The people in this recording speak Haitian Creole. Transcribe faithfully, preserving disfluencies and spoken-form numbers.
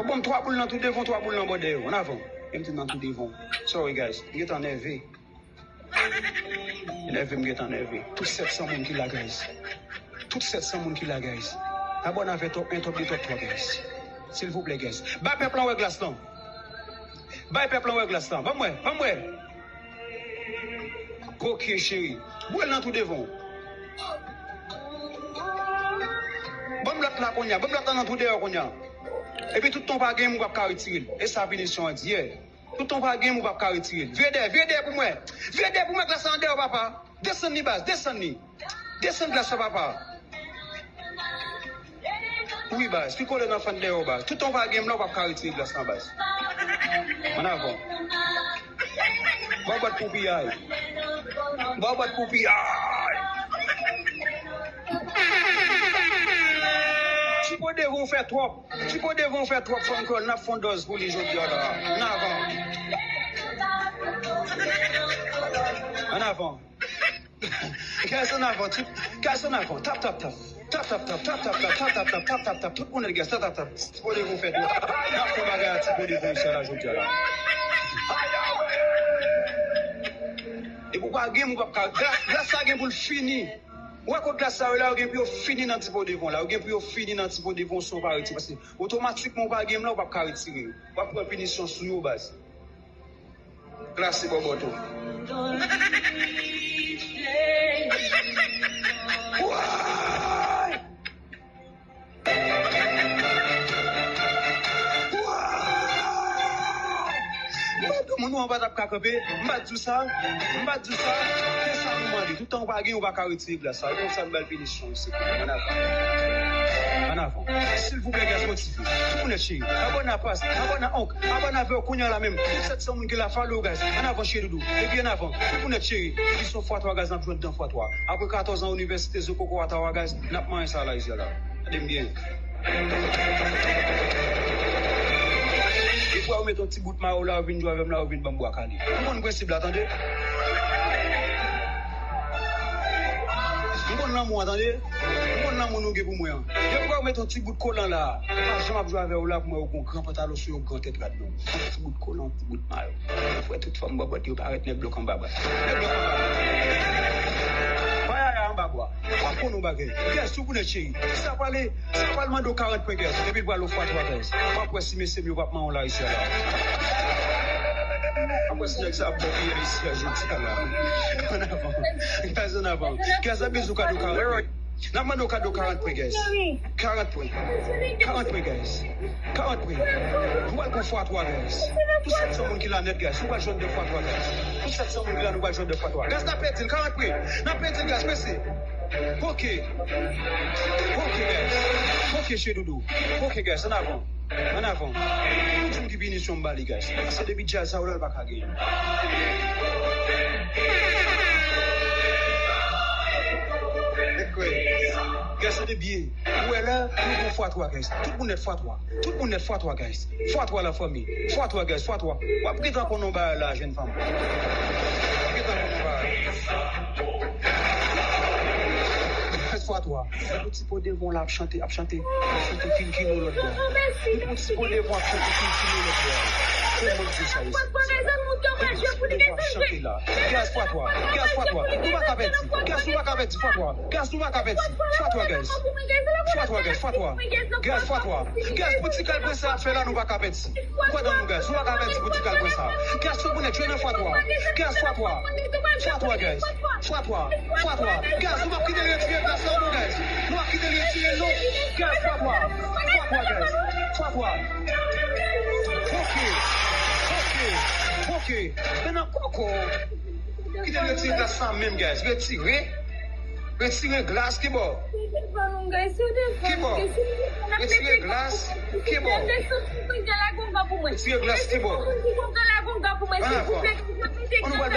Bon, twa boul nan tou devan, twa boul nan bò dèyè. Ann avan. E m di nan tou devan. Sorry, guys. M gentan nève. Nève, m gentan nève. Tout sèt san moun ki la, guys. Tout sèt san moun ki la, guys. Abòne avè top en, top de, top twa, guys. Silvouplè, guys. Bay pèp lan wè glas lan. Bay pèp lan wè glas lan. Ban m wè, ban m wè. Ok, cheri. Bwè l nan tou devan. Ban m lòt la kounye a. Ban m lòt la nan tou dèyè kounye a. Epi tout tan w pa gen moun, w p ap ka retire l. E sa pinisyon an di, yeah. Tout tan w pa gen moun, w p ap ka retire l. Vire dèyè, vire dèyè pou mwen. Vire dèyè pou mwen, glas la an dèyè, papa. Desann li, baz, desann li. Desann glas la, papa. Wi, baz, pi kole nan fann dèyè w, baz. Tout tan w pa gen m la, w p ap ka retire glas lan, baz. Ann avan. Ba w bat pou piyay. Ba w bat pou piyay. Ti po devan w fè twòp. Ti po devan w fè twòp, fanm kreyòl, n ap fè yon dòz pou li jodi a la. Ann avan. Ann avan. Guys, ann avan, tout, guys, ann avan. Tap, tap, tap. Tap, tap, tap, tap, tap, tap, tap, tap, tap, tap, tap, tap. Tout moun nèt, guys, tap, tap, tap. Ti po devan w fè twòp. N ap fè yon bagay a ti po devan w sa la jodi a la. Epi w pa gen, ou p ap ka. Glas, glas sa gen pou l fini. Ou wè kot glas sa yo la, yo gen pou yo fini nan ti po devan w la. Yo gen pou yo fini nan ti po devan w san w pa retire. Paske otomatikman ou pa gen m la, ou p ap ka retire yo. W ap pran pinisyon sou yo, baz. Glase bòbòt ou. Waay! Waay! Mwen di w, moun ou an pa t ap ka kanpe, m pa t di w sa, m pa t di w sa, se sa nou mande. Tout tan ou pa gen, ou pa ka retire glas sa. E konsa n ba l pinisyon. Ann avan. Ann avan. Silvouplè, guys, motive. Tout moun nèt cheri. Abòne a pas, abòne a onk, abòne avè w kounye a la menm. Tout sèt san moun ki la, follow, guys. Ann avan, cheri doudou. Epi ann avan. Tout moun nèt cheri. Epi se yon fwa twa, guys, n ap jwenn dan fwa twa. Apre katòz an inivèsite, zo koko Ottawa, guys, n ap manyen sa la, isit la. Tande m byen. Defwa yo met yon ti bout mayo la, yo vin jwe avè m la, yo vin ban m bwa kale. Nou konn prensip la, tande. M konn lanmou an, tande. M konn lanmou nou gen pou mwen an. Defwa yo met yon ti bout kolan la. M pa janm ap jwe avè w la pou mwen, yon gran pantalon sou yon gran tèt rad, non. Yon ti bout kolan, yon ti bout mayo. Ou wè tout fanm bòbòt yo parèt nèt blòk anba bwa. Nèt blòk anba bwa. Payaya anba bwa. W ap konn yon bagay. Guys, tout moun nèt cheri. Sa pale, sa pale mande w karant pwen, guys. Epi l pral yon fwa twa, guys. W ap wè si mesye m yo p ap manyen w la isi a la. W ap wè si nèg sa ap bon isi a jodi a la. Ann avan. Guys, ann avan. Guys, ap bezwen kado karant pwen. N ap mande w kado karant pwen, guys. Karant pwen. Karant pwen, guys. Karant pwen. Nou pral gon fwa twa, guys. Pou sèt san moun ki la nèt, guys. Nou pral jwenn de fwa twa, guys. Pou sèt san moun ki la, nou pral jwenn de fwa twa. Guys, n ap pèdi l, karant pwen. N ap pèdi l, guys, prese. Ok. Ok, guys. Ok, cheri doudou. Ok, guys, ann avan. Ann avan. Tout moun ki pinisyon m ba li, guys. Paske depi djaz sa yo la, l pa ka genyen. Guys, tande byen. Ou wè la, nou gon fwa twa, guys. Tout moun nèt fwa twa. Tout moun nèt fwa twa, guys. Fwa twa, lafanmi. Fwa twa, guys, fwa twa. W ap gentan konn yon bagay la, jèn fanm. W ap gentan konn yon bagay. Fwa twa. Yon ti po devan la ap chante, ap chante, ap chante King Kino lòt bò. Yon ti po devan ap chante King Kino lòt bò. Se mwen ki di sa, wi. Yon ti po devan ap chante la. Guys, fwa twa. Guys, fwa twa. Nou pa ka pèdi. Guys, nou pa ka pèdi. Fwa twa. Guys, nou pa ka pèdi. Fwa twa, guys. Fwa twa, guys. Fwa twa. Guys, fwa twa. Guys, pou ti kal prensè ap fè la, nou pa ka pèdi. Kwè nan nou, guys. Nou pa ka pèdi pou ti kal prensè. Guys, tout moun nèt, jwe nan fwa twa. Guys, fwa twa. Fwa twa, guys. Fwa twa. Fwa twa. Guys, nou p ap kite l retire glas la, non, guys. Nou p ap kite l retire l, non. Guys, fwa twa. Fwa twa, guys. Fwa twa. Ok. Ok. Ok. Men nan koko. Kite l retire glas la menm, guys. Retire. Retire glas, ki bò? Ki bò? Retire glas, ki bò? Retire glas, ki bò? Ann avan. Ann nou pral